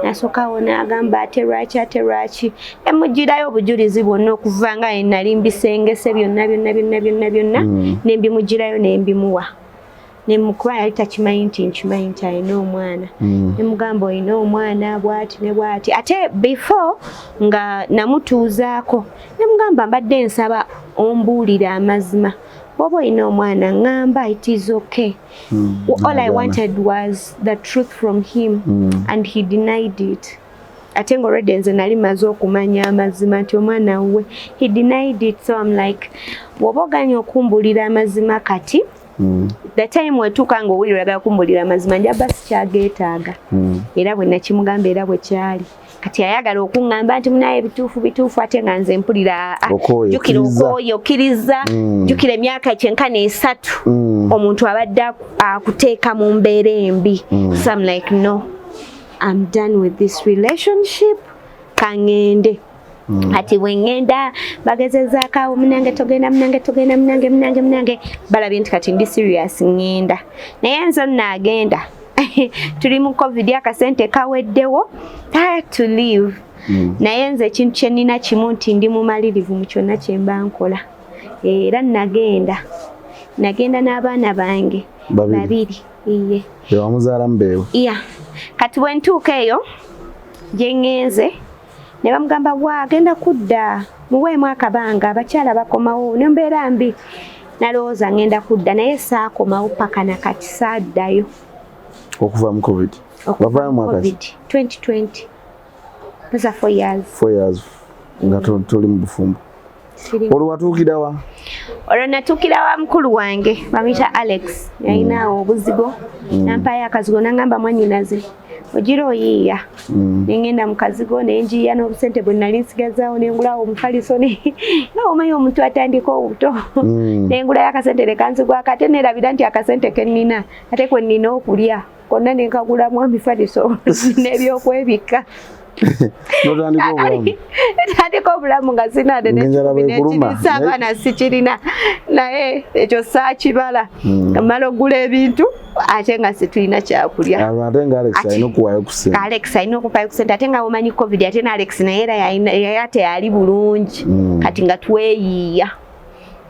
Nasookawo n'agamba, "Ate lwaki? Ate lwaki?" Emugirayo obujulizi bwonna okuva nga nali mbisengese byonna byonna byonna byonna byonna. Nembimugirayo, nembimuwa, nemukuba yali takimanyi nti nkimanyi nti alina omwana. Nemugamba, "Olina omwana bwati ne bwati." Ate before nga namutuuzaako, nemugamba, "Mbadde nsaba ombuulire amazima. Bw'oba olina omwana, ŋŋamba, it is okay." All I Nagaana. wanted was the truth from him and he denied it. Ate nga already nze nali maze okumanya amazima nti omwana we. He denied it, so I'm like, "Bw'oba oganye okumbuulira amazima kati, the time wetuuka nga owulira oyagala kumbuulira amazima, njaba sikyageetaaga." Era bwe nakimugamba, era bwe kyali. Kati ayagala okuŋŋamba nti, "Munaye, bituufu, bituufu," ate nga nze mpulira, ah, Okooye, jjukira okkiriza. okooye, okkiriza. Jjukira emyaka kyenkana 3 omuntu abadde akuteeka mu mbeera embi. So I'm like, "No, I'm done with this relationship, kaŋŋende." Kati bwe ŋŋenda, bagezezaako awo, "Munange, togenda, munange, togenda, munange, munange, munange." Balabye nti kati ndi serious, ŋŋenda. Naye nze nnaagenda, tuli mu COVID, akasente kaweddewo, I had to leave. Naye nze ekintu kye nnina kimu nti ndi mumalirivu mu kyonna kye mba nkola. Era nagenda, nagenda n'abaana bange. Babiri. Babiri, iye. Bewamuzaalamu beewe? Iya. Kati bwe ntuuka eyo gye ŋŋenze, ne bamugamba, "Wa agenda kudda, muweemu akabanga, abakyala bakomawo." Ne mbeera mbi, nalowooza ŋŋenda kudda, naye saakomawo paka nakati, saaddayo. Okuva mu COVID? Okuva Wavaayo mu mwaka ki? COVID 2020. Those are 4 years. 4 years nga toli mu bufumbo. Siri- Olwo watuukirawa? Olwo natuukira wa mukulu wange, bamuyita Alex. Yalina obuzigo, nampayo akazigo, nangamba, "Mwanyinaze, ogira oyiiya." Nengenda mu kazigo, nenjiya n'obusente bwe nali nsigazaawo, nengulawo omufaliso nga omanyi omuntu atandika obuto. Nengulayo akasente nekanzigwako, ate nerabira nti akasente kenina ate kwe nnina okulya konna, nenkagulamu emifaliso n'ebyokwebikka. Notandika obulamu. Ntandika obulamu nga sinade. Ng'enjala bw'ekuluma. Nekirisa abaana sikirina, naye ekyo saakibala. Mmala okugula ebintu ate nga situlina kyakulya. Abo ate nga Alex alina okuwaayo ku ssente. Alex alina okumpayo ku ssente, ate nga omanyi COVID, ate ne Alex naye era yali ate yali bulungi. Kati nga tweyiiya.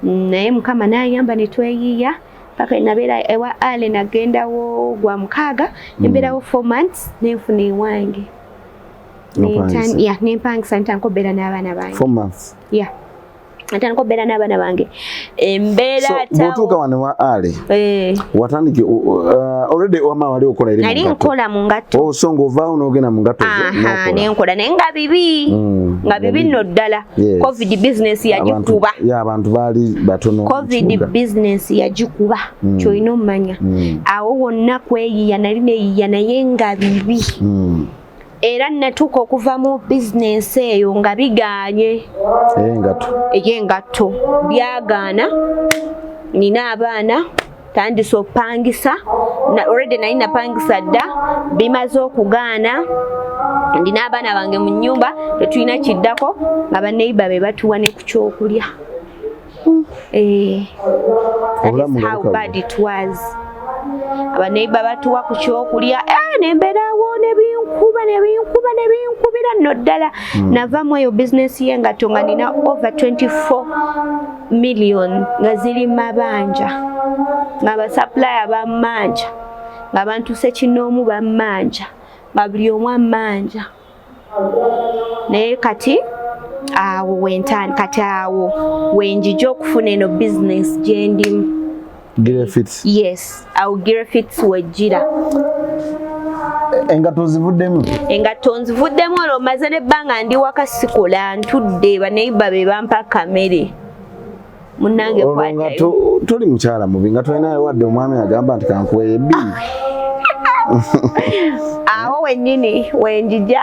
Naye Mukama n'ayamba ne tweyiiya paka nabeera ewa Ale. Nagendawo gwa mukaaga, nembeerawo 4 months, nenfuna ewange. Nopangisa. Yeah, nempangisa, ntandika okubeera n'abaana bange. 4 months? Yeah, ntandika okubeera n'abaana bange, embeera So bw'otuuka wano wa Ale, Eh, watandike already wama wali okola eri mu nali ngatto? nkola mu ngatto. Oh, so ng'ovaawo n'ogenda mu ngatto zo? Aha, n'okola. Nenkola, naye nga bibi, nga bibi nno ddala. Yes. COVID business yagikuba. Ya, abantu baali batono mu COVID kibuga. business yagikuba. Kyolina omumanya, awo wonna kweyiya, nali neyiya, naye nga bibi. Era natuuka okuva mu bizinensi eyo nga biganye. Ey'engatto. Ey'engatto byagaana, nina abaana, tandise opangisa already nali napangisa dda, bimaze okugaana, ndina abaana bange mu nnyumba, tetulina kiddako, nga baneiba be batuwa ne ku kyokulya. Eh, that is Obulamu nga how bukalu. bad it was. Abaneiba batuwa ku kyokulya. Eh, nembeerawo, nebinkuba, nebinkuba, nebinkubira nno ddala. Navamu eyo bizinesi y'engatto nga nina over 24 million nga ziri mabanja, nga abasupplier bammanja, nga bantu sekinoomu bammanja, nga buli omu ammanja. Naye kati awo wentani, kati awo wenjija okufuna eno bizinesi gyendimu. Girefits. Yes, awo Girefits wejjira. Engatto zivuddemu? Engatto nzivuddemu. Olwo maze nebbanga ndi waka, sikola, ntudde, baneiba be bampa kamere. Munnange, Olwo nga kwatayo. Toli mukyala mubi, nga tolinayo wadde omwami agamba nti kankuweyo ebbiri? Awo wennyini wenjija.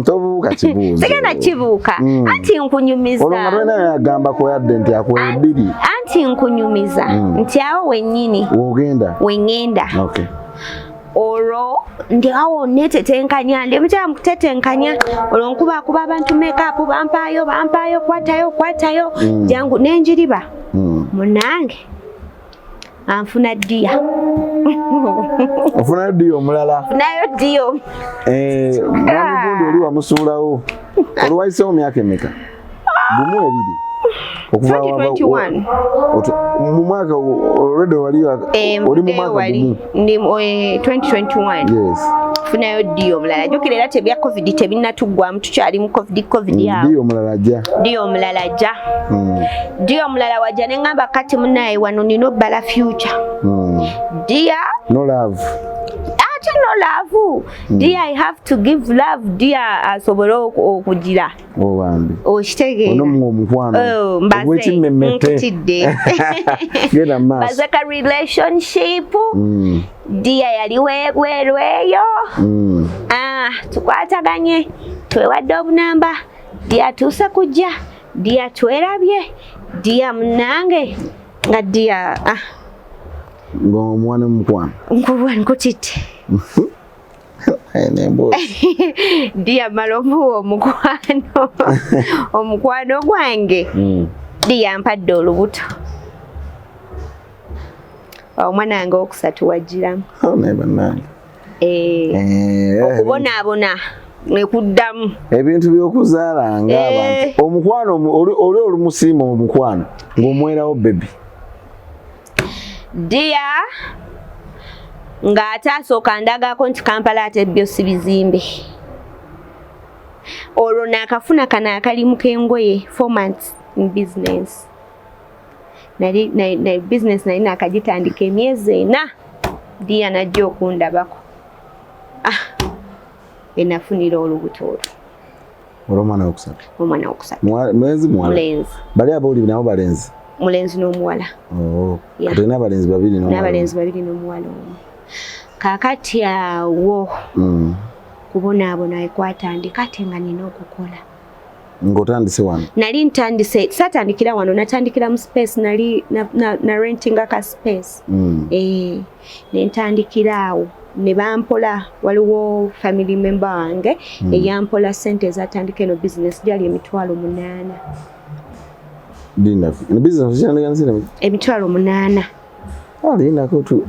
Tobuuka kibuuzo. Sigenda kibuuka. Anti nkunyumiza. Olwo nga tolinayo agamba kweyadde nti akuweyo ebbiri? Anti nkunyumiza nti awo wennyini wogenda. Weŋŋenda. Okay. Olwo ndi awo netetenkanya, ndi omukyala mukutetenkanya. Olwo nkubakuba abantu makeup, bampaayo, bampaayo, kwatayo, kwatayo, jangu nenjiriba. Munange, anfuna ddiya. Ofunayo dear omulala. Nayo dear. Mwami gundi oli wamusuulawo. Olwayiseewo myaka emeka? Gumu, ebiri? Okuva 2021. Mu mwaka already wali oli mu mwaka gumu. Ndi 2021. Yes. Funayo dear omulala. Jjukira era tebya COVID tebinnatuggwamu, tukyali mu COVID yawo. Dear omulala ajja. Dear omulala ajja. Dear omulala wajja ne ŋŋamba kati munnaye wano nina obbala future. Dear. No love. Ate no love. Dear, I have to give love. Dear asobole okugira. Obambi. Okitegeera. Ono mu omukwano. Oh, mbaze Ogw'ekimmemmette. nkutidde. Genda mu maaso. Mbaze ka relationship. Dear yali webweru eyo. Ah, tukwataganye, twewadde obunamba. Dear atuuse kujja. Dear twerabye. Dear munnange nga dear ah, Ng'omuwa ne mukwano. Nkuwa nkutidde. N'emboozi. Dear mala omuwa omukwano, omukwano gwange. Dear mpadde olubuto. Omwana wange owokusatu wagiramu. Oh, naye bannange. Okubonaabona nekuddamu. Ebintu by'okuzaala ng'abantu. Omukwano oli olumusiima omukwano ng'omwerawo baby. Dear ng'ate asooka ndagako nti Kampala ate byo si bizimbe. Olwo naakafuna kano akalimu k'engoye, 4 months in business. Nali na business nali naakagitandika emyezi 4, dear najja okundabako. Ah, enafunira olubuto olwo. Olw'omwana wokusatu. Omwana wokusatu. Mulenzi, muwala? Mulenzi. Bali abooli nabo balenzi? Mulenzi n'omuwala. Oh. Yeah. Kati olina abalenzi babiri n'omuwala. N'abalenzi babiri n'omuwala omu. Kaakati awo kubonaabona ekwatandika ate nga nina okukola. Ng'otandise wano. Nali ntandise, saatandikira wano, natandikira mu space, nali na rentinga ka space. Ne ntandikira awo ne bampola. Waliwo family member wange eyampola sente ezatandika eno business, gyali 800,000. Lindako. Eno business okitandika nsente? 800,000. Ah, lindako tu.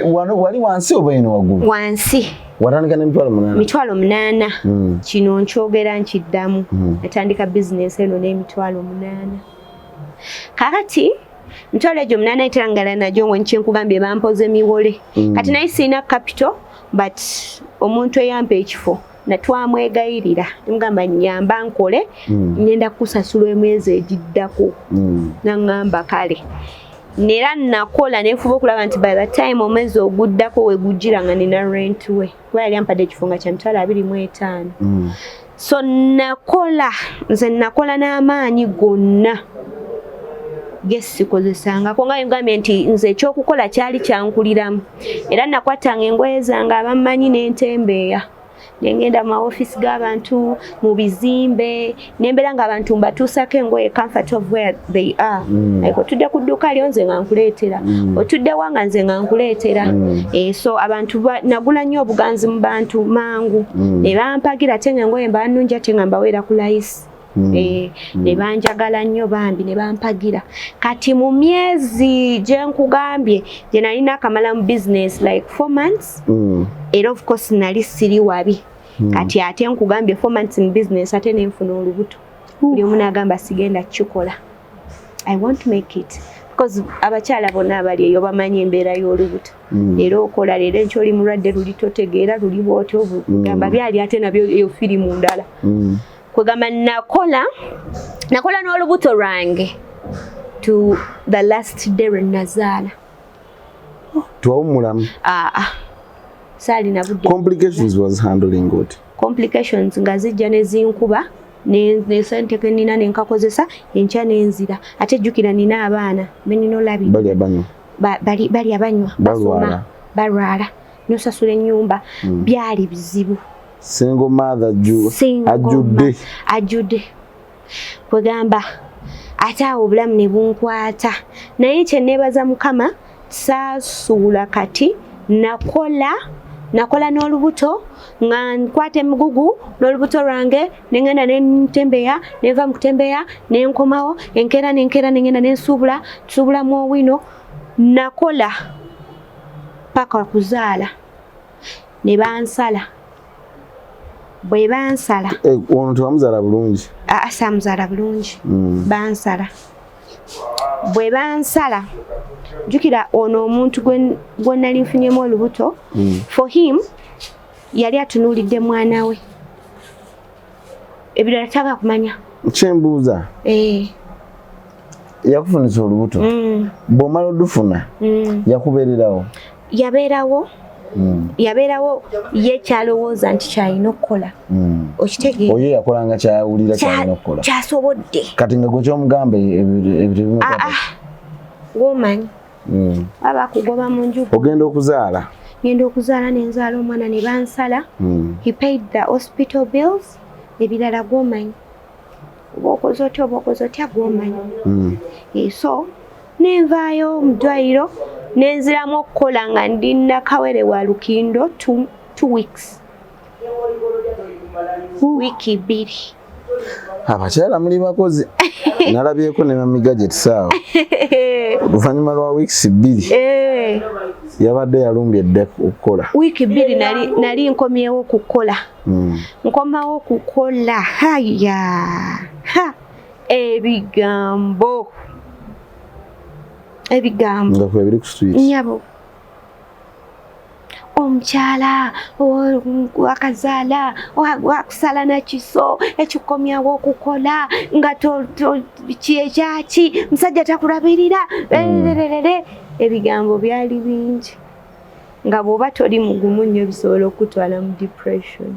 Wano wali wansi oba eno waggulu? Wansi. Watandika n'800,000? 800,000. Kino nkyogera nkiddamu. Natandika bizinesi eno n'800,000. Kakati mitwalo egyo 8 etera nagyo ngo nkyenkugambye bampoze miwole. Kati naye sirina capital, but omuntu eyampa ekifo natwamwegayirira, mugamba nyamba nkole, ngenda kusasula emyezi egiddako. Naŋŋamba kale. Nera nakola nenfuba okulaba nti by the time omwezi oguddako wegujjira nga nina rent we, kuba yali ampadde ekifo nga kya 25,000. So nakola, nze nakola n'amaanyi gonna gesikozesangako, nga ngambye nti nze ekyokukola kyali kyankuliramu. Era nakwatanga engoye zange abammanyi n'entembeeya nengenda mu maofiisi g'abantu, mu bizimbe, nembeera nga abantu mbatuusako engoye comfort of where they are. Like otudde ku dduuka lyo nze nga nkuleetera, otudde wa nga nze nga nkuleetera. So abantu nagula nnyo obuganzi mu bantu mangu ne bampagira, ate nga engoye mba nnungi, ate nga mbaweera ku layisi. Ne banjagala nnyo bambi ne bampagira. Kati mu myezi gye nkugambye gye nalina akamala mu business, like 4 months, era of course nali siri wabi. Kati ate nkugambye 4 months in business ate nenfuna olubuto. Buli omu n'agamba sigenda kukikola, I won't make it, because abakyala bonna abali eyo bamanyi embeera y'olubuto. Leero okola, leero enkya oli mulwadde, luli totegeera, luli bwotyo. Kugamba byali ate nabyo eyo firimu ndala. Kwegamba nakola, nakola n'olubuto lwange to the last day lwe nazaala. Twawummulamu? Aa, saalina budde. Complications was handling what? Complications nga zijja ne zinkuba ne sente ke nina nenkakozesa, enkya nenzira. Ate jjukira nina abaana benina olabira. Balya, banywa. Balya, banywa, Balwala. basoma, balwala, nosasula ennyumba. Byali bizibu. Single mother Single ajjudde. Ajjudde. Kwegamba ate awo obulamu ne bunkwata, naye kye neebaza Mukama saasuula. Kati nakola, nakola n'olubuto nga nkwata emigugu n'olubuto lwange, nengenda nentembeya, nenva mu kutembeya nenkomawo enkeera, nenkeera nengenda nensuubula, nsuubulamu owino. Nakola Paka kuzaala ne bansala. Bwe bansala, Eh, ono tewamuzaala bulungi? Aa, saamuzaala bulungi. Bansala. Bwe bansala, jjukira ono omuntu gwe nali nfunyemu olubuto, for him yali atunuulidde mwana we, ebirala taga kumanya. Kyembuuza, Eh, yakufunisa olubuto, bw'omala odufuna, yakubeererawo? Yabeerawo. Yabeerawo ye kyalowooza nti kyalina okukola. Okitegeera? Oyo yakolanga kyawulira kyalina okukola. Kyasobodde. Kati nga gwe kyomugamba ebyo tebimukwata. Ah, womanyi aba akugoba mu nju. Ogenda okuzaala? Ngenda okuzaala, nenzaala omwana ne bansala. He paid the hospital bills, ebirala gwomanyi, oba okoze otya, oba okoze otya, gwomanyi. Eh, so nenvaayo mu ddwaliro, nenziramu okukola nga ndi nakawere wa Lukindo 2 weeks, wiiki 2. Abakyala muli bakozi. Nalabyeko ne Mami Gadget saawa oluvannyuma lwa weeks 2. Eh, Yabadde yalumbye dda okukola. Wiiki 2 nali nkomyewo kukola. Nkomawo kukola, haya, ha, ebigambo, ebigambo. Nga kwe biri ku street. Nyabo, omukyala wakazaala, wakusala nakiso ekikomyawo okukola nga ekyaki musajja takulabirira. Ererere, ebigambo byali bingi nga bw'oba toli mugumu nnyo bisobola okutwala mu depression,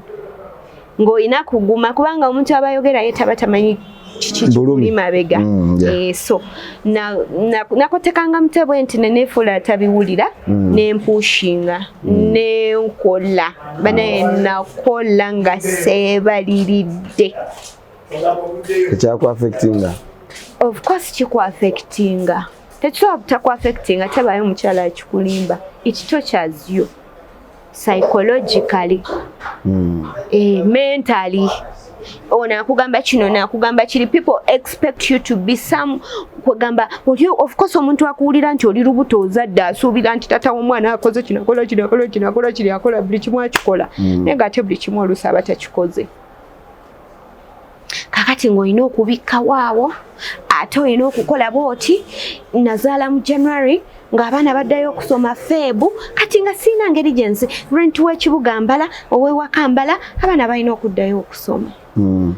ng'olina kuguma kubanga omuntu aba ayogera ye taba tamanyi kiki Bulumi. kikuli mabega. Eh, so nakotekanga mutwe nti neneefuula atabiwulira, nempushinga, nenkola. Banaye nakola nga seebaliridde. Ekyakuaffectinga? Of course kikuaffectinga, tekisobola butakuaffectinga. Tabayo omukyala akikulimba. It tortures you psychologically, eh, mentally. Ono akugamba kino, ono akugamba kiri. People expect you to be some, kwegamba oli, of course omuntu akuwulira nti oli lubuto, ozadde, asuubira nti tata w'omwana akoze kino, akola kino, akola kino, akola kiri, akola buli kimu, akikola. Naye ng'ate buli kimu oluusi aba takikoze. Kakati ng'olina okubikkawo awo, ate olina okukola bwoti. Nazaala mu January, ng'abaana baddayo okusoma Feb. Kati nga siina ngeri gyensi rent w'ekibuga mbala, ow'ewaka mbala, abaana balina okuddayo okusoma,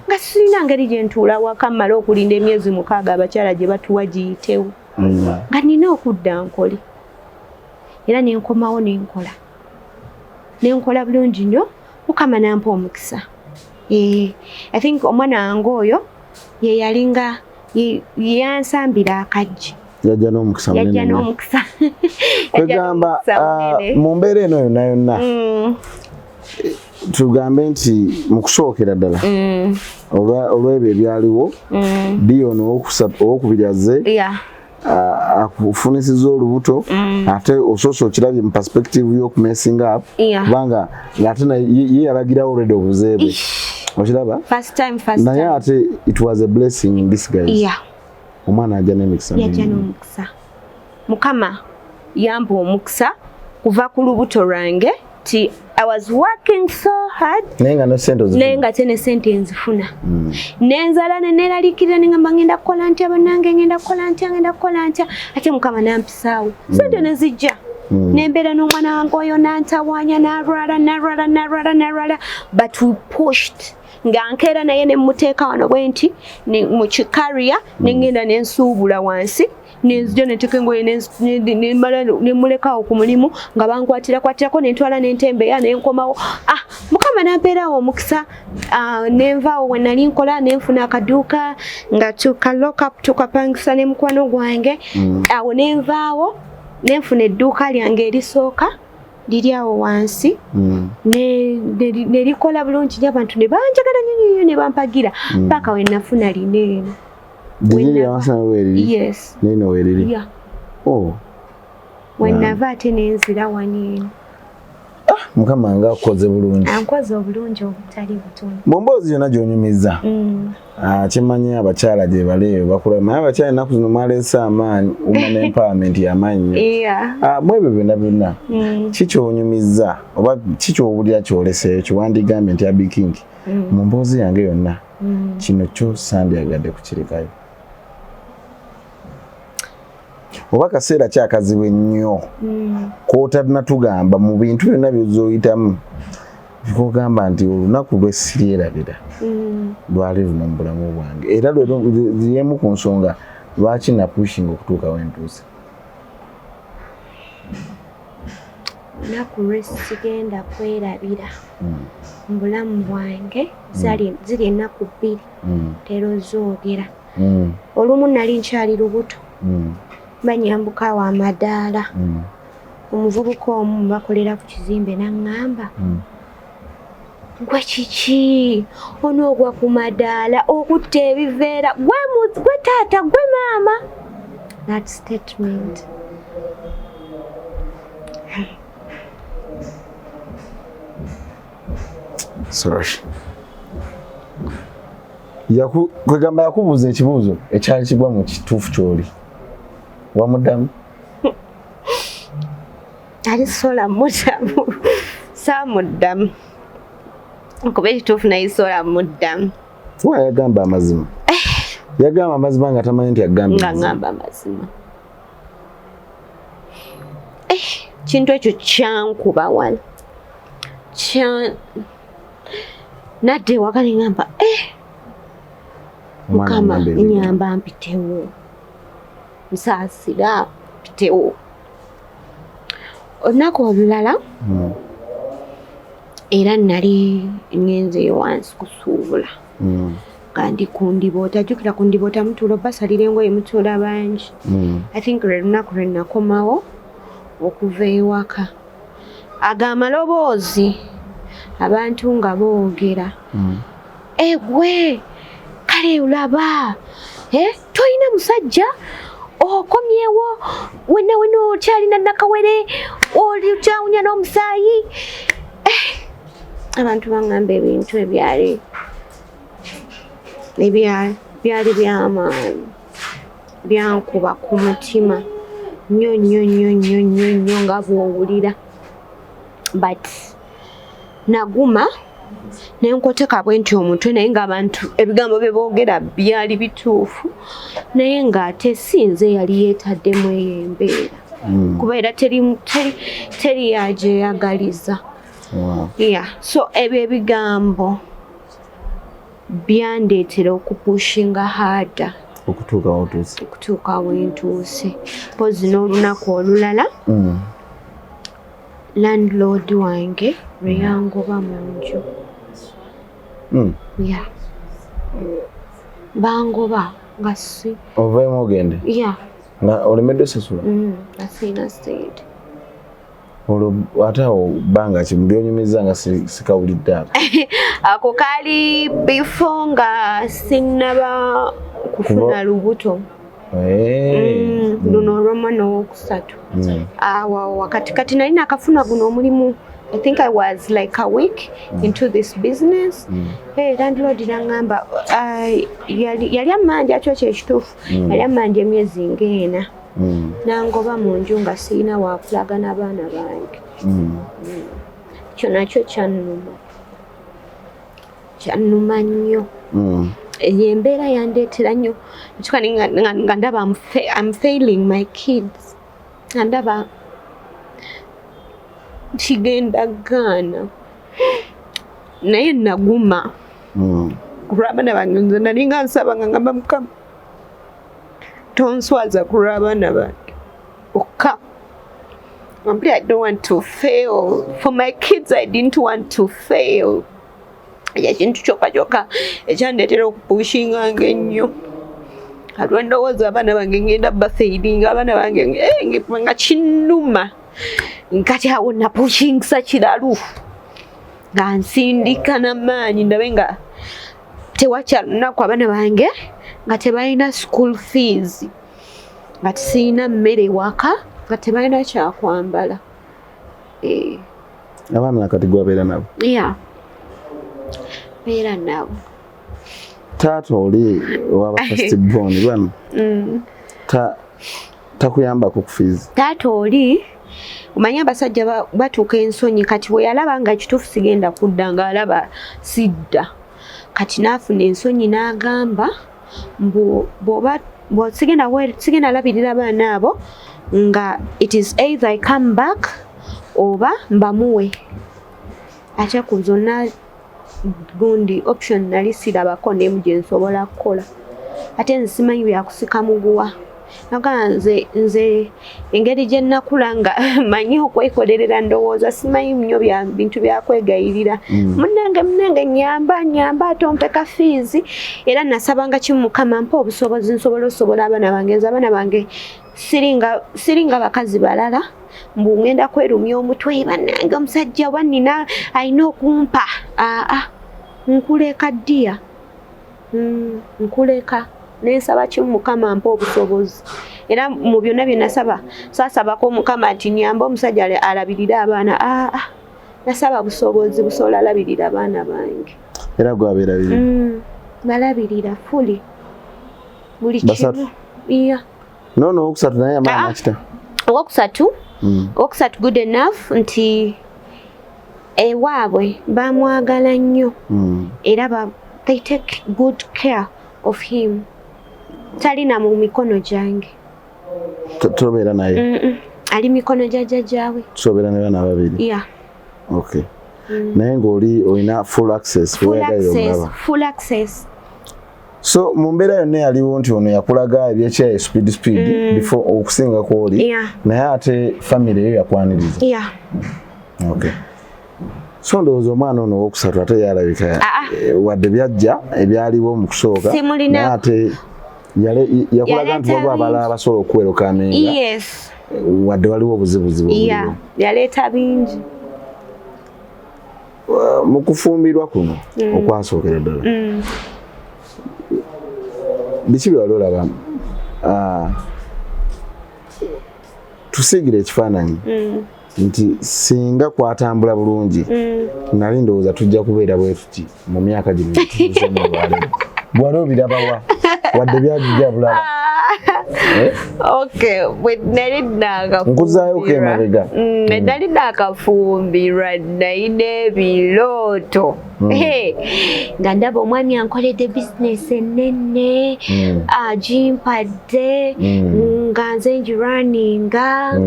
nga sirina ngeri gye ntuula waka mmale okulinda emyezi 6 abakyala gye batuwa giyitewo, nga nina okudda nkole. Era nenkomawo, nenkola, nenkola bulungi nnyo. Mukama nampa omukisa. Eh, I think omwana wange oyo ye yalinga yansambira akajji. Yajja n'omukisa Yajja munene nnyo. n'omukisa. Kwegamba Yajja n'omukisa munene. Mu mbeera eno yonna yonna, tugambe nti mu kusookera ddala, olw'ebyo ebyaliwo, Dion owokubiri azze, akufunisiza olubuto, ate osoose okirabye mu perspective y'okumessing up, kubanga ng'ate naye ye yalagirawo already obuze bwe. Okiraba? First time, first Naye time. ate it was a blessing in disguise. Omwana ajja n'emikisa Yajja mingi. N'omukisa. Mukama yampa omukisa kuva ku lubuto lwange ti I was working so hard, Naye nga ne sente ozifuna. Naye nga te ne sente nzifuna. Nenzala neneraliikirira, nengamba ngenda kukola ntya bannange, ngenda kukola ntya, ngenda kukola ntya? Ate Mukama nampisaawo, sente nezijja. Nembeera n'omwana wange oyo, nantawaanya, nalwala, nalwala, nalwala, nalwala, but we pushed. Nga nkeera naye nemuteeka wano bwe nti mu kicarrier, nengenda nensuubula wansi, nenzija neteeka engoye, nemala nemulekawo ku mulimu nga bankwatira kwatirako, nentwala nentembeya, nenkomawo. Ah, Mukama nampeerawo omukisa. Ah, nenvaawo we nali nkola, nenfuna akaduuka nga tuka lockup, tukapangisa ne mukwano gwange. Awo nenvaawo, nenfuna edduuka lyange erisooka liri awo wansi, ne likola bulungi nnyo, abantu ne banjagala nnyo nnyo nnyo, ne bampagira paka we nafuna lino eno. Liri lyawansi nawe weriri? Yes. Neno weriri? Yeah. Oh. Wenava ate nenzira wano eno. Mukama nga akoze bulungi. Ankoze obulungi obutali butono. Mu mboozi yonna gy'onyumizza, kimanyi abakyala gye bali eyo bakula, naye abakyala ennaku zino mwaleese amaanyi, woman empowerment y'amaanyi nnyo. Mu ebyo byonna byonna, ki ky'onyumizza oba ki ky'owulira kyoleseeyo kyewandigambye nti Abby King mu mboozi yange yonna kino kyo sandyagadde kukirekayo, oba kaseera kyakazibu ennyo k'otanatugamba mu bintu byonna by'oyitamu kogamba nti olunaku lwe siryerabira lwali luno mu bulamu bwange, era lwemu ku nsonga lwaki napushinga okutuuka wentuuse? Olunaku lwe sigenda kwerabira mu bulamu bwange ziri ennaku 2, tero zoogera. Olumu nali nkyali lubuto, banyambuka awo amadaala, omuvubuka omu bakolera ku kizimbe n'aŋŋamba, gwe kiki onoogwa ku madaala okutta ebiveera, gwe taata, gwe maama? That statement. Sorry. Kwegamba yakubuuza ekibuuzo ekyali kigwa mu kituufu ky'oli. Wamuddamu? Ali sola muddamu. Saamuddamu. Kuba ekituufu naye sola muddamu. Wa yagamba amazima. Yagamba amazima nga tamanyi nti agambye Nga ngamba amazima. Kintu ekyo kyankuba wala. Nadda ewaka ne ngamba, Mukama nnyamba mpitewo. Nsaasira mpitewo. Olunaku olulala era nali ngenzeeyo wansi kusuubula. Nga ndi ku ndiboota, jjukira ku ndiboota mutuula obasalira engoye, mutuula bangi. I think lwe lunaku lwe nakomawo okuva ewaka. Ago amaloboozi abantu nga boogera. Egwe kale olaba, tolina musajja, okomyewo wenna wenna okyalina nakawere, oli okyawunya n'omusaayi. Abantu baŋŋamba ebintu ebyali byali by'amaanyi, byankuba ku mutima nnyo nnyo nnyo nnyo nnyo nnyo nga bw'owulira. But naguma ne nkoteka bwe nti omutwe, naye ng'abantu ebigambo bye boogera byali bituufu, naye ng'ate si nze yali yeetaddemu eyo embeera, kuba era teri yagyeyagaliza. Yeah. So ebyo ebigambo byandeetera okupushinga harder okutuuka wotuuse. Okutuuka wentuuse. Mpozi n'olunaku olulala, landlord wange lwe yangoba mu nju. Yeah. Bangoba nga si Ovaemu ogende? Yeah. Nga olemeddwe sasula? Nga sirina ssente. Olwo ate awo bbanga ki byonyumiza nga sikawulidde ako? Ako kali before nga sinnaba kufuna lubuto. Luno olw'omwana owokusatu. Awo wakati kati nali nakafuna guno omulimu. I think I was like a week into this business. Hey, landlord n'aŋŋamba, yali ammanja, kyo kyekituufu. Yali ammanja emyezi ng'ena. Nangoba mu nju nga sirina waakulaga n'abaana bange. Kyo nakyo kyannuma. Kyannuma nnyo. Eyo embeera yandeetera nnyo. Ntuuka nga ndaba I'm failing my kids. Nga ndaba kigenda gaana. Naye naguma. Ku lw'abaana bange nze nalinga nsaba nga ngamba Mukama tonswaza ku lw'abaana bange bokka. I don't want to fail. For my kids, I didn't want to fail. Ekintu kyokka kyokka ekyandeetera okupushinganga ennyo. Kati ndowooza abaana bange ngenda bafailinga, abaana bange nga kinnuma. Kati awo napushingisa kiralu nga nsindika n'amaanyi ndabe nga tewakya lunaku abaana bange nga tebalina school fees, nga tisirina mmere waka, nga tebalina kyakwambala. Abaana nakati gwabeera nabo? Yeah, beera nabo. Taata oli owaba first born bano takuyambako ku fees? Taata oli, omanyi abasajja batuuka ensonyi. Kati bwe yalaba nga kituufu sigenda kudda, ng'alaba sidda, kati n'afuna ensonyi n'agamba mbu bw'oba sigenda labirira abaana abo, nga it is either I come back oba mbamuwe. Ate ku zonna gundi option nali sirabako nemu gye nsobola kukola, ate nze simanyi byakusika muguwa. Nagamba nze engeri gye nakula nga manyi okwekolerera, ndowooza simanyi nnyo bya bintu byakwegayirira. Munnange, munnange, nyamba, nyamba, ate ompeka fees. Era nasabanga kimu, Mukama mpa obusobozi nsobola osobola abaana bange. Nze abaana bange siringa bakazi balala mbu ngenda kwerumya omutwe, bannange omusajja oba nina alina okumpa. Aa, nkuleka ddiya. Nkuleka nensaba kimu, Mukama mpa obusobozi. Era mu byonna bye nasaba, saasabako Mukama nti nyamba omusajja alabirire abaana. Aa, nasaba busobozi busobola alabirira abaana bange. Era gwabeerabirira? Balabirira fully, buli Basatu? kimu, iya. Nono owokusatu naye amaani Ah. akita? Owokusatu, owokusatu good enough nti ewaabwe bamwagala nnyo era they take good care of him. Talina mu mikono gyange. Tobeera naye? Ali mikono gya jjajjaawe. Tusobeera ne baana babiri? Yeah. Okay, naye ng'oli olina full access? Full weyagalira access. omulaba? Full access. So mu mbeera yonna yaliwo nti ono yakulaga ebyekyayi speed speed before okusinga kwoli, naye ate family eyo yakwaniriza? Yeah. Okay, so ndowooza omwana ono owokusatu ate yalabika Ah, ah. wadde byajja ebyaliwo mu kusooka, Simulina- naye ate yakulaga nti Yaleeta waliwo abalala bingi. abasobola okuwerokaminga, wadde waliwo obuzibuzibu obuliwo. Yaleeta bingi. Mu kufumbirwa kuno okwasookera ddala, biki bye wali olaba? Ah, tusiigire ekifaananyi nti singa kwatambula bulungi, nali ndowooza tujja kubeera bwe tuti mu myaka gino gyetutuusemu olwaleero. Bwali obirabawa wadde byajja bulala? Eh? Okay, bwe nali nakafumbirwa, Nkuzzaayoko emabega. Bwe nali nakafumbirwa, nalina ebirooto. Hey, nga ndaba omwami ankoledde bizinesi ennene, agimpadde, nga nze ngirwaninga,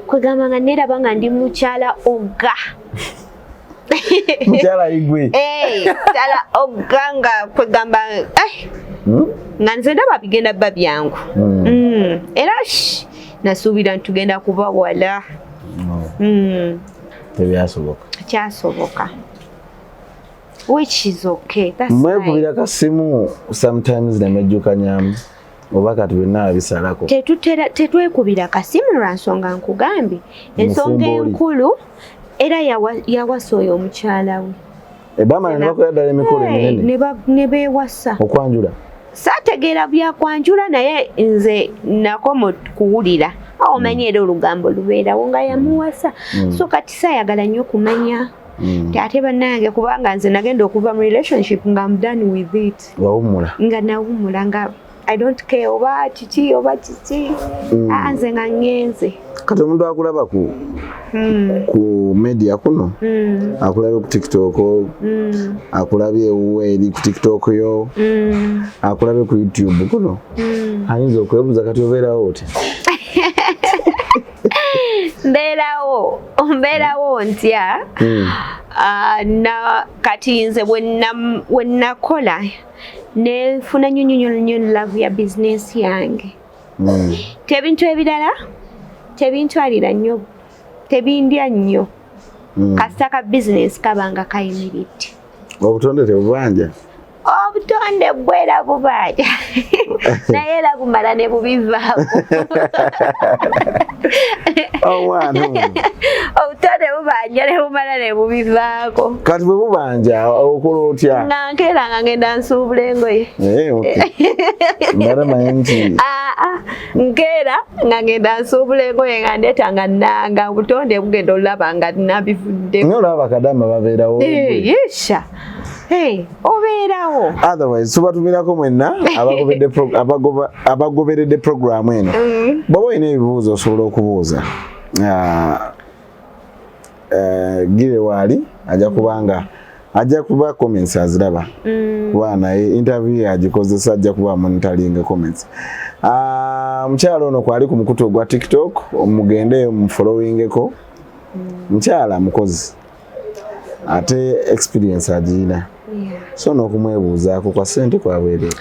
kwegamba nga neraba nga ndi mukyala oga. Mukyala igwe. Hey, mukyala oga, nga kwegamba nga nze ndaba bigenda bba byangu. Era nasuubira nti tugenda kuba wala. Tebyasoboka. Kyasoboka, which is okay. That's fine. Mwekubira kasimu sometimes nemejjukanyamu oba kati byonna abisalako? Tetutera, tetwekubira kasimu lwa nsonga nkugambye ensonga Mufumbo oli. enkulu era yawasa oyo omukyala we. Ebamala ne bakola ddala emikolo Hey, eminene? ne beewasa. Okwanjula? Saategeera byakwanjula, naye nze nakoma kuwulira awo, omanyi era olugambo lubeerawo nga yamuwasa. So kati saayagala nnyo kumanya ti ate bannange, kubanga nze nagenda okuva mu relationship nga I'm done with it. Wawummula? Nga nawummula, nga I don't care oba kiki oba kiki. Aa, nze nga ŋŋenze. Kati omuntu akulaba ku media kuno, akulabye ku TikTok, akulabye ewuwe eri ku TikTok yo, akulabye ku YouTube kuno, ayinza okwebuuza kati obeerawo oti? Mbeerawo ntya? Ah, na kati nze bwe nakola nenfuna nnyo nnyo nnyo nnyo love ya bizinesi yange. Tebintu ebirala tebintwalira nnyo, tebindya nnyo, kasita ka bizinesi kaba nga kayimiridde. Obutonde tebubanja? Obutonde. Obutonde bwera bubanja naye era bumala ne bubivaako. Omwana obutonde bubanja ne bumala ne bubivaako. Kati bwe bubanja okola otya? Nga nkeera nga ngenda nsuubula engoye. Mbadde manyi nti nkeera nga ngenda nsuubula engoye nga ndeeta nga nanga obutonde bugenda olaba nga nabivudde. Naye olaba bakadama babeerawo. Yesha. Hey, obeerawo. Otherwise tubatumirako mwenna abagoberedde programu eno. Bw'oba olina ebibuuzo osobola okubuuza. Gire waali ajja kubanga ajja kuba comments aziraba. Kuba naye interview agikozesa ajja kuba monitoring comments. Mukyala ono kwali ku mukutu ogwa TikTok, omugende mufollowingeko. Mukyala mukozi ate experience agirina. So n'okumwebuuzaako kwa ssente kwa bwereere.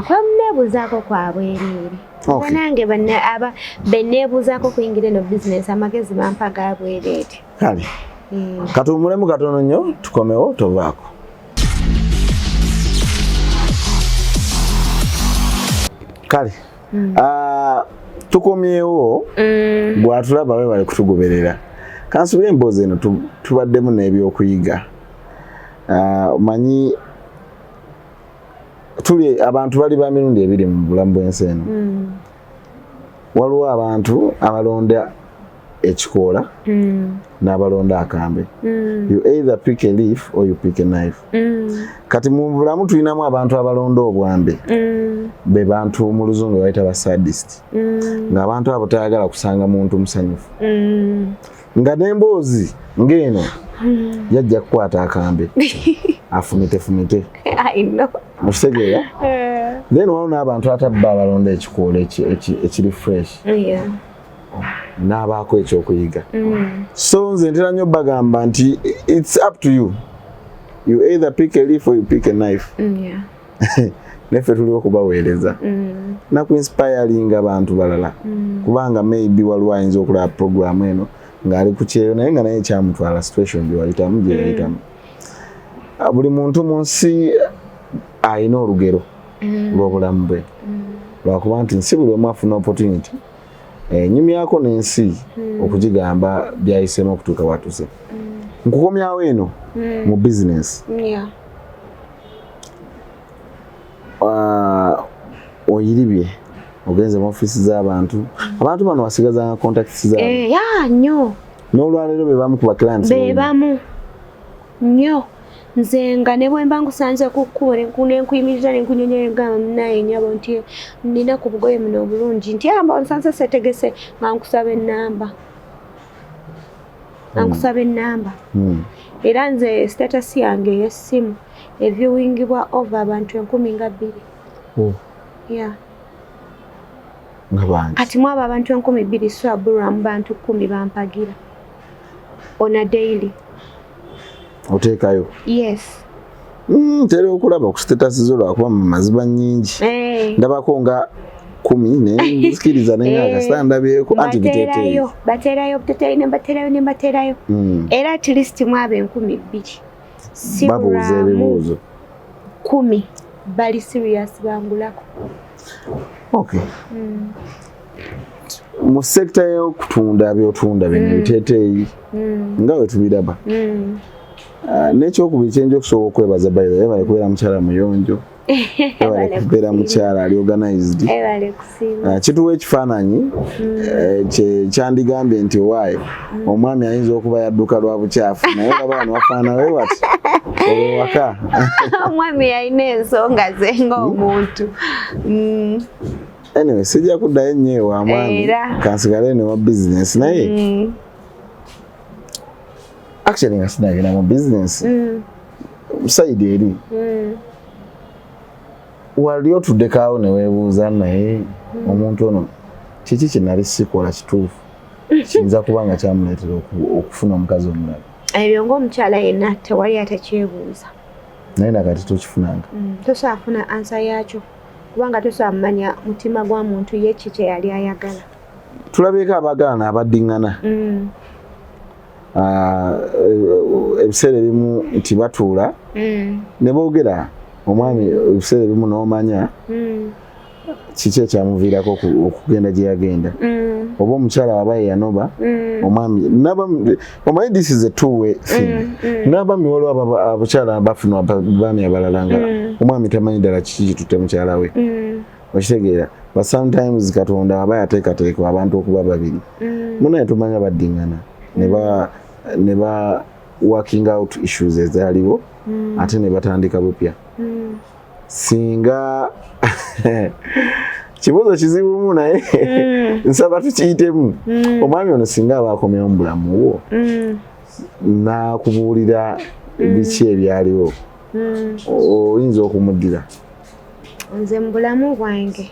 Kwamwebuuzaako kwa bwereere. Nange benneebuuzaako kuyingira eno bizinesi amagezi bampa ga bwereere. Kale katuwummulemu katono nnyo tukomewo tovaako. Kale tukomyewo bw'atulaba we bali kutugoberera. Kansubire emboozi eno tubaddemu n'ebyokuyiga. Omanyi tuli abantu bali ba mirundi ebiri mu bulamu bw'ensi eno. Waliwo abantu abalonda ekikoola n'abalonda akambe. You either pick a leaf or you pick a knife. Kati mu bulamu tulinamu abantu abalonda obwambe. Be bantu mu luzungu bayita ba sadist. Ng'abantu abo tayagala kusanga muntu musanyufu. Nga n'emboozi ng'eno yajja kukwata akambe afumite fumite. I know. Okitegeera? Then waliwo n'abantu atabba abalonda ekikoola ekiri fresh. N'abaako ekyokuyiga. So nze ntera nnyo bagamba nti it's up to you. You either pick a leaf or you pick a knife. Neffe tuliwo okubaweereza. Naku-inspiringa abantu balala. Kubanga maybe waliwo ayinza okulaba program eno ng'ali ku kyeyo naye nga naye kyamutwala situation gye wayitamu gye yayitamu. Buli muntu mu nsi alina olugero lw'obulamu bwe. Lwakuba nti nsi buli omu afuna opportunity. Nyumyako n'ensi okugigamba byayisemu okutuuka watuse. Nkukomyawo eno mu business. Oyiribye ogenze mu ofiisi z'abantu. Abantu bano wasigazanga contacts zaabwe. Ya nnyo. N'olwaleero be bamu ku ba clients be bamu nnyo. Nze nga ne bwe mba nkusanze ku kkubo ne nkuyimiriza ne nkunyonyola ngamba munnaye nnyabo nti nnina ku bugoye buno obulungi nti amba onsanze seetegese nga nkusaba ennamba. Nga nkusaba ennamba. Era nze status yange ey'essimu eviewingibwa over abantu 20,000. Yeah. Nga bangi. Kati mu abo abantu 2,000 so abulwamu bantu 10 bampagira. On a daily. Oteekayo? Yes. Ntera okulaba ku status zo lwakuba mu maziba nnyingi. Ndabako nga 10 naye nzikiriza naye nga kasita ndabyeko anti biteeteeyi. Bateerayo buteteeyi ne mbateerayo ne mbateerayo. Era at least mu abo 2,000. Babuuza ebibuuzo. 10 bali serious bangulako. Okay. Mu sector y'okutunda by'otunda bino ebiteeteeyi nga bwe tubiraba. N'ekyokubiri kye nja okusobola okwebaza by the way, bali kubeera mukyala muyonjo. Bali kubeera mukyala ali organized. Kituwa ekifaananyi kyandigambye nti owaaye omwami ayinza okuba yadduka lwa bukyafu naye olaba wano wafaanana we wati olwewaka. Omwami yalina ensonga ze ng'omuntu. Anyway, sijja kuddayo nnyo ewa mwami, kansigale eno wa business naye actually nga sinagenda mu business side eri wali otuddekaawo ne weebuuza naye omuntu ono kiki kye nali sikola kituufu kiyinza kuba nga kyamuleetera okufuna omukazi omulala. Ebyo ng'omukyala yenna tewali atakyebuuza. Naye nakati tokifunanga. Tosobola kufuna ansa yaakyo kubanga tosobola kumanya mutima gwa muntu ye ki kye yali ayagala. Tulabyeko abaagalana abaddiŋŋana. Ebiseera ebimu nti batuula ne boogera Omwami ebiseera ebimu n'omanya kiki ekyamuviirako okugenda gye yagenda, oba omukyala waba yeyanoba omwami. Omanyi, this is a two way thing. N'abaami, waliwo abakyala bafuna abaami abalala nga omwami tamanyi ddala kiki kitutte mukyala we. Okitegeera? But sometimes Katonda aba yateekateeka abantu okuba babiri. Munaye tumanya baddiŋŋana ne ba working out issues ezaaliwo, ate ne batandika bupya. Singa kibuuzo kizibumu, naye nsaba tukiyitemu. Omwami ono singa aba akomyewo mu bulamu bwo n'akubuulira biki ebyaliwo, oyinza okumuddira? Nze mu bulamu bwange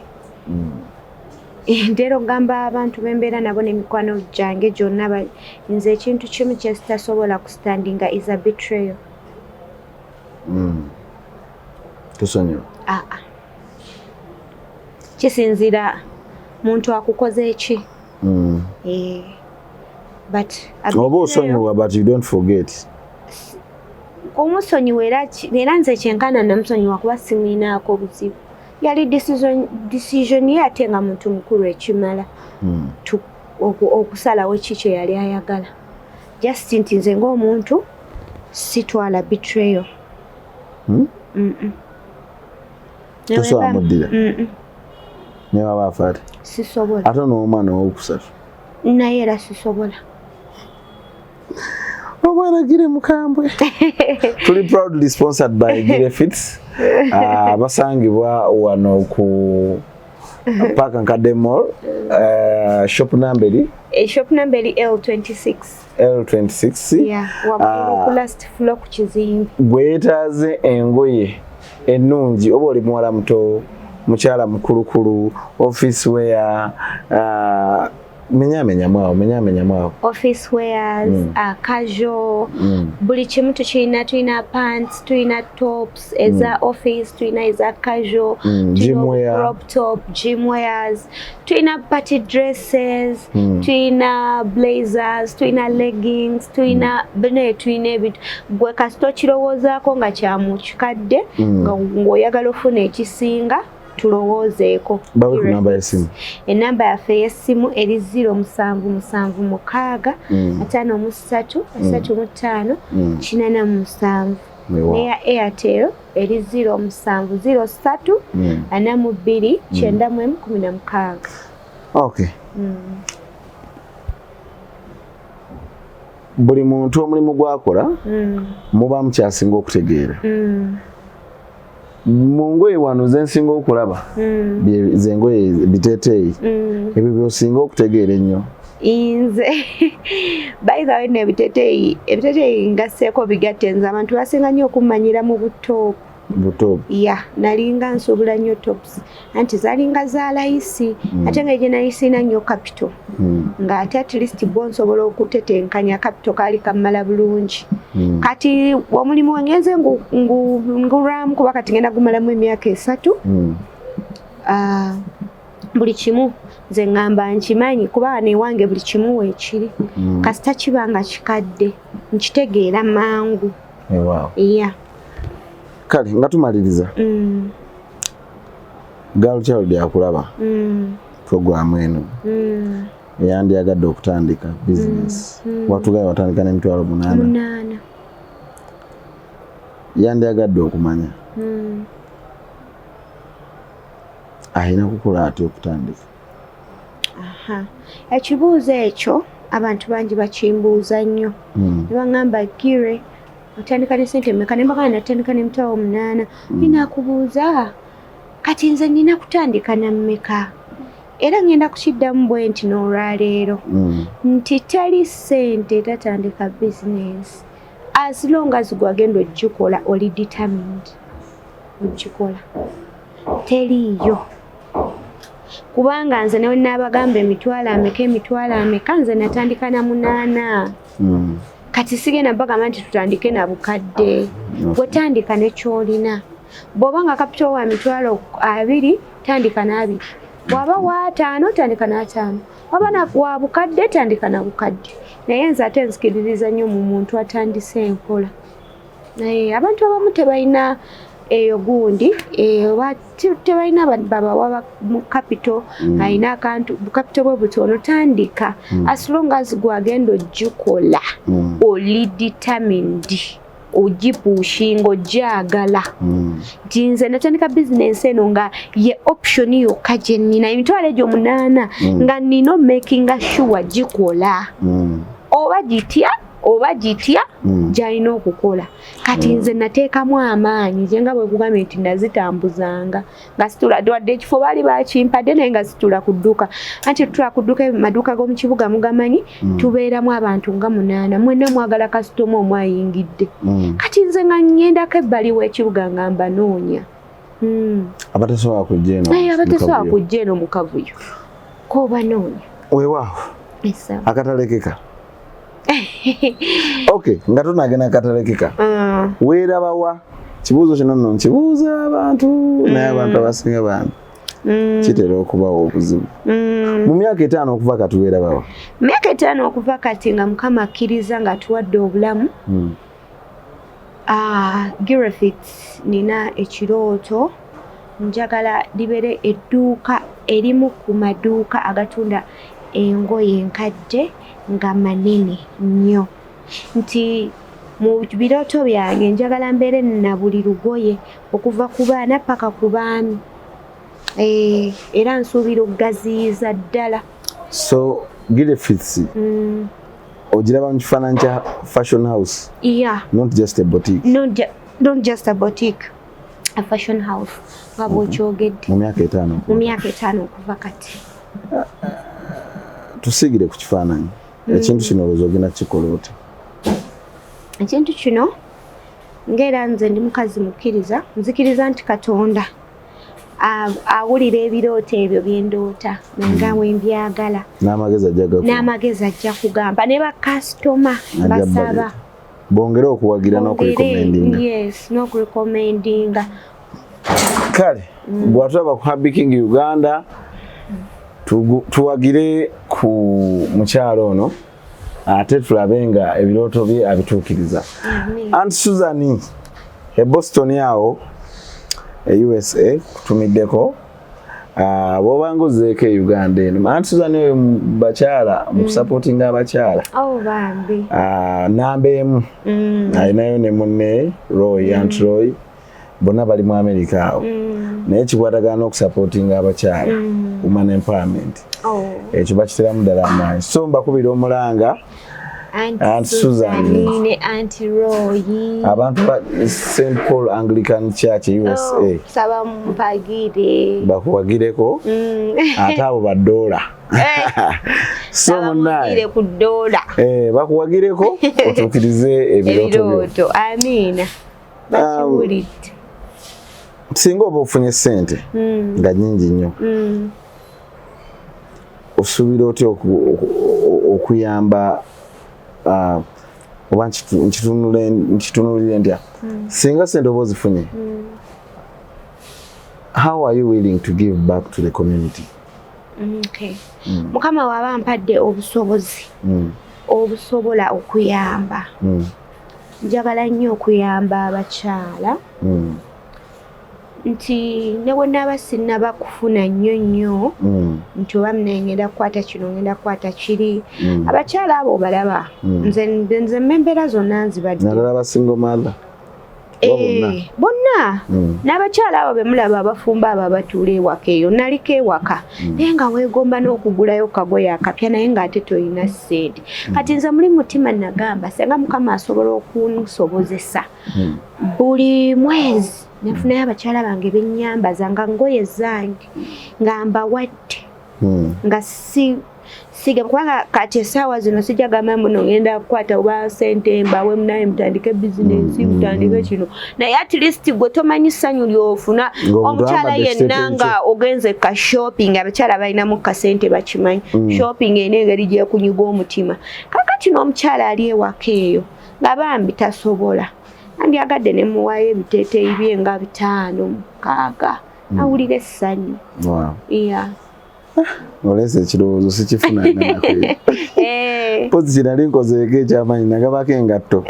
ntera okugamba abantu bembeera nabo n'emikwano gyange gyonna, nze ekintu kimu kyesitasobola kustandinga is a betrayal. Tusonyiwa? Aa, kisinziira muntu akukoze eki. Eh, but a Oba betrayal- osonyiwa, but you don't forget. Omusonyiwa era era nze kyenkana namusonyiwa kuba simwinaako buzibu. Yali decision ye, ate nga muntu mukulu ekimala okusalawo ki kye yali ayagala. Just nti nze ng'omuntu sitwala betrayal. Mm-mm. Tosobola muddira? Mm-mm. Ne waba afa ate? Sisobola. Ate n'omwana owokusatu? Naye era sisobola. Omwana Gire mukambwe. Tuli proudly sponsored by Gire Fits, basangibwa wano ku Paka Nkadde Mall, shop number eri? Shop number eri L26. L26. Yeah, waggulu ku last floor ku kizimbe. Gwetaaze engoye ennungi, oba oli muwala muto, mukyala mukulukulu, office wear, menyamenyamu awo, menyamenyamu awo. Office wears, casual, buli kimu tukirina. Tulina pants, tulina tops eza office, tulina eza casual, tulina Gym wear. Crop top, gym wears, tulina party dresses, tulina blazers, tulina leggings, tulina binaye, tulina ebintu gwe kasita okirowoozaako nga kyamu kikadde, nga ng'oyagala ofuna ekisinga, tulowoozeeko. Bawe ku namba y'essimu. Enamba yaffe ey'essimu eri 0776 53 35 87. Weewaawo. Neya Airtel eri 0703 42 91 16. Okay. Buli muntu omulimu gwakola mubamu kyasinga okutegeera. Mu ngoye wano zensinga okulaba, zengoye biteeteeyi, ebyo byosinga okutegeera ennyo. Nze, by the way, nebiteteeyi, ebiteteeyi ngasseeko bigatte. Nze abantu basinga nnyo okummanyira mu butop. Butop. Ya, nalinga nsuubula nnyo tops, anti zalinga za layisi, ate nga gye nali sirina nnyo capital, ng'ate at least bwo nsobola okutetenkanya capital kaali kammala bulungi. Kati omulimu wangenze ngulwamu kuba kati ngenda gumalamu emyaka 3. Ah, buli kimu nze ŋŋamba nkimanyi, kuba wano ewange buli kimu weekiri. Kasita kiba nga kikadde, nkitegeera mangu. Weewaawo. Ya. Kale nga tumaliriza, girl child akulaba programu eno eyandyagadde okutandika bizinesi, watugaye watandika n'emitwalo 8. 8. Yandyagadde okumanya alina kukola atya okutandika? Aha. Ekibuuzo ekyo abantu bangi bakimbuuza nnyo. Ne baŋŋamba, "Gire, otandika ne sente mmeka?" Ne mbagamba, "Natandika n'emitwalo 8." Ninakubuuza, kati nze nina kutandika na mmeka? Era ngenda kukiddamu bwe nti n'olwaleero nti teri ssente tatandika bizinensi, as long as gwagenda ogikola oli determined ogikola. Teriiyo, kubanga nze newe naabagamba emitwalo ameka, emitwalo ameka, nze natandika na 8. Kati sigenda bagamba nti tutandike na bukadde. Bwetandika nekyolina. Bw'oba nga capital wa 20,000, tandika n'abiri. Bw'aba wa 5, tandika n'ataano. Waba wa bukadde, tandika na bukadde. Naye nze ate nzikiririza nnyo mu muntu atandise enkola, naye abantu abamu tebalina. Eyo gundi oba tebalina babawa mu capital, alina akantu, capital bwe butono, tandika. As long as gwagenda ogikola, oli determined, ogipushinga, ogyagala, nti nze natandika bizinensi eno nga ye option yokka gye nnina, emitwalo egyo 8, nga nnina omakinga sure gikola, oba gitya oba gitya, gyalina okukola. Kati nze nateekamu amaanyi gye nga bwe kugambye nti nazitambuzanga nga situla, wadde ekifo baali bakimpadde, naye nga situla ku dduuka, anti tutula ku dduuka. Maduuka g'omu kibuga mugamanyi, tubeeramu abantu nga munaana, mwenna mwagala kasitoma omu ayingidde. Kati nze nga ŋŋendako ebbali w'ekibuga nga mbanoonya. Abatasobola kujja eno. Naye abatasobola mu kavuyo. Kujja eno mu kavuyo kobanoonya. Weewaawo. Esa. Akatalekeka. Okay, nga tonagenda katalekeka, weerabawa? Kibuuzo kino nno nkibuuza abantu, naye abantu abasinga bambi kitera okubawa obuzibu. Mu myaka 5 okuva kati, weerabawa? Myaka 5 okuva kati, nga Mukama akkiriza, nga atuwadde obulamu, Girafit nina ekirooto, njagala libeere edduuka erimu ku maduuka agatunda engoye enkadde nga manene nnyo, nti mu birooto byange njagala mbeere na buli lugoye okuva ku baana paka ku baami. Era nsuubira okugaziyiza ddala. So Girefits ogiraba mu kifaananyi kya fashion house? Yeah. Not just a boutique? Not just a boutique, a fashion house nga bw'okyogedde. Mu myaka 5? Mu myaka 5 okuva kati. Tusiigire ku kifaananyi ekintu kino, olowooza ogenda kukikola otya? Ekintu kino, ng'era nze ndi mukazi mukkiriza, nzikiriza nti Katonda awulira ebirooto ebyo byendoota nga bwe mbyagala. N'amagezi ajja gakuwa. N'amagezi ajja kugamba, ne bakasitoma Ajja basaba baleeta. Bongere okuwagira n'okurecommendinga. Yes, n'okurecommendinga. Kale bwatulaba ku Happy King Uganda, tuwagire ku mukyalo ono, ate tulabe nga ebirooto bye abituukiriza. Aunt Susan e Boston awo e USA, kutumiddeko. Ah, bw'obanga ozzeeko e Uganda eno, Aunt Susan oyo mu bakyala mu kusupportinga abakyala. Oh, bambi. Ah, namba 1. Alinayo ne munne Roy, Aunt Roy, bonna bali mu America awo, naye kikwatagana n'okusupportinga abakyala, woman empowerment. Oh. Ekyo bakiteramu ddala amaanyi, so mbakubira omulanga. Aunt Aunt Susan. Susan ne Aunt Roy. Abantu ba St Paul Anglican Church USA. Oh, saba mumpagire. Bakuwagireko. Ate abo badoola, so Saba munaye mumpagire ku ddoola. Eh, bakuwagireko otuukirize ebirooto byo. Ebirooto, amiina, bakiwulidde. Singa oba ofunye ssente nga nnyingi nnyo, osuubira otya okuyamba, oba nkitunulire ntya, singa sente oba ozifunye, how are you willing to give back to the community? Okay. Mukama waba mpadde obusobozi obusobola okuyamba, njagala nnyo okuyamba abakyala, nti ne bwe naaba sinnaba kufuna nnyo nnyo, nti oba mune ngenda kukwata kino, ngenda kukwata kiri, abakyala abo balaba, nze embeera zonna nzibadde. Naddala ba single mother. Oba bonna? Eh, bonna. N'abakyala abo bemulaba abafumba, abo abatuula ewaka, eyo naliko ewaka, naye nga weegomba n'okugulayo kagoye akapya, naye ng'ate tolina ssente. Kati nze muli mutima nagamba, senga Mukama asobola okunsobozesa buli mwezi nefunayo abakyala bange bennyambaza nga ngoye zange nga mbawadde, nga si siga, kubanga kati essaawa zino sijja gamba muno ngenda kukwata oba sente mbawe, munaye mutandike bizinensi, mutandike kino, naye at least gwe tomanyi ssanyu lyofuna Ng'omuntu omukyala ayambadde yenna ekiteeteeyi. Nga ogenze ka shopping, abakyala balinamu kasente, bakimanyi shopping erina engeri gyekunyiga omutima. Kakati n'omukyala ali ewaka eyo nga bambi tasobola, andyagadde ne muwaayo ebiteeteeyi bye nga 5, 6, awulira essanyu. Yeah. Oleese ekirowoozo, sikifunanga. Eh. Pozi kinali nkozeeko ekyamanyi, nagabako engatto.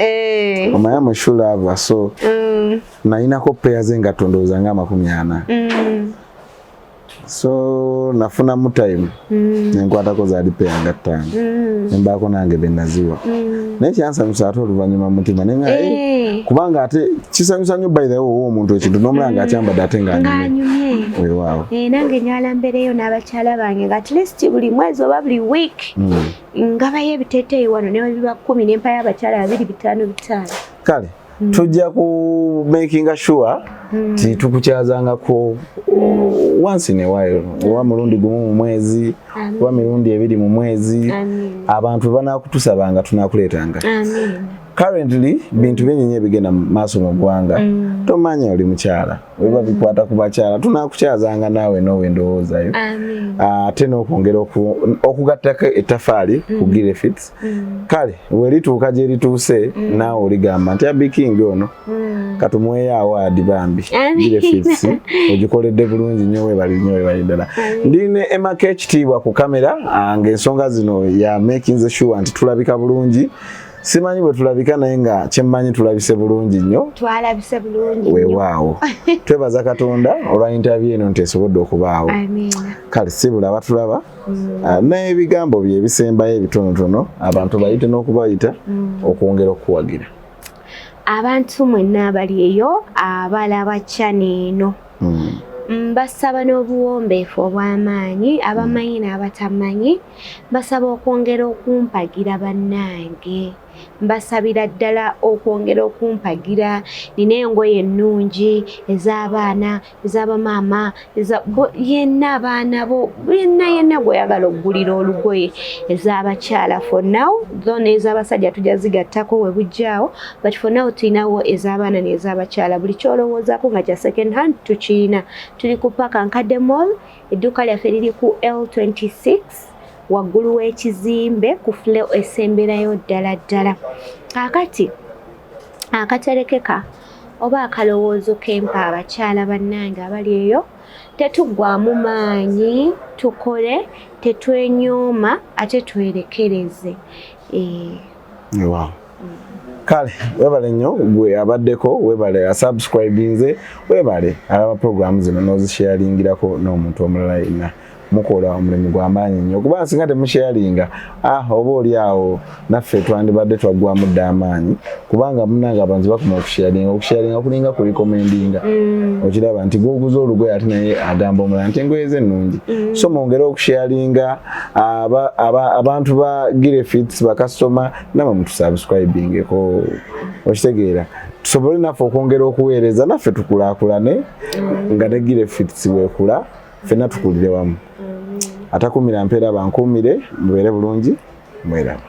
Omanyi mu shoe lover, so nayinako peya z'engatto ndowooza nga 40. So nafunamu time nenkwatako zaali peya nga 5, nembaako nange benaziwa, naye kyansanyusa ate oluvannyuma mu mutima nenga kubanga ate kisanyusa nnyo, by the way, owa omuntu ekintu n'omulaba ng'akyambadde ate ng'anyumye. Ng'anyumye. Weewaawo. Eh, nange njagala mbeereyo n'abakyala bange nga at least buli mwezi oba buli week ngabayo ebiteeteeyi wano, ne biba 10, nempayo abakyala babiri, 5 5. Kale tujja ku makinga sure ti tukukyazangako once in a while, oba mulundi gumu mu mwezi, Amen. oba mirundi ebiri mu mwezi. Amen. Abantu banakutusabanga, tunakuleetanga. Amen. Currently bintu bingi nnyo ebigenda mu maaso mu ggwanga. Tomanya oli mukyala, oba bikwata ku bakyala, tunakukyazanga naawe noowe endowoozayo. Amen. Ate n'okwongera okugattako ettafaali ku Girefits. Kale werituuka gye lituuse, naawe oligamba nti Abby King ono katumuweeyo award bambi. Amen. Girefits ogikoledde bulungi nnyo, webali nnyo, webali ddala. Ndi ne Emaka Ekitiibwa ku kamera, ng'ensonga zino ya making sure nti tulabika bulungi. Simanyi bwe tulabika, naye nga kyemmanyi tulabise bulungi nnyo. Twalabise bulungi nnyo. Weewaawo, twebaza Katonda olwa interview eno nti esobodde okubaawo. Amiina. Kale sibula batulaba. Ah, n'ebigambo bye ebisembayo ebitonotono, abantu bayite n'okubayita okwongera okuwagira. Abantu mwenna abali eyo abalaba channel eno, mbasaba n'obuwombeefu obw'amaanyi, abamanyi n'abatamanyi, mbasaba okwongera okumpagira. Bannange, mbasabira ddala okwongera okumpagira. Nina engoye ennungi ez'abaana, ez'abamaama, yenna abaana bo, yenna yenna gweyagala okugulira olugoye, ez'abakyala for now, though n'ez'abasajja tujja zigattako we bujjaawo, but for now tulinawo ez'abaana n'ez'abakyala. Buli kyolowoozaako nga kya second hand tukirina. Tuli ku Paka Nkadde Mall, edduuka lyaffe liri ku L26, waggulu w'ekizimbe ku floor esemberayo ddala ddala. Kaakati akaterekeka oba akalowoozo kempa abakyala bannange abali eyo, tetuggwamu maanyi, tukole, tetwenyooma, ate twerekereze. Wow. Kale webale nnyo gwe abaddeko, webale asubscribinze, webale alaba programu zino n'ozisharingirako n'omuntu omulala yenna. Mukola omulimu gw'amaanyi nnyo, kuba singa temusharinga, oba oli awo naffe twandibadde twaggwamu dda amaanyi, kubanga munange abantu bakoma okusharinga. Okusharinga kulinga kurecommendinga. Okiraba nti gwoguza olugoye ate naye agamba omulala nti engoye ze ennungi. So mwongere okusharinga. Abantu ba Girefits, bakasitoma, namwe mutusubscribingeko, okitegeera, tusobole naffe okwongera okuweereza, naffe tukulaakulane nga ne Girefits weekula, ffenna tukulire wamu. Atakumira mpeera bankuumire, mubeere bulungi, mweraba.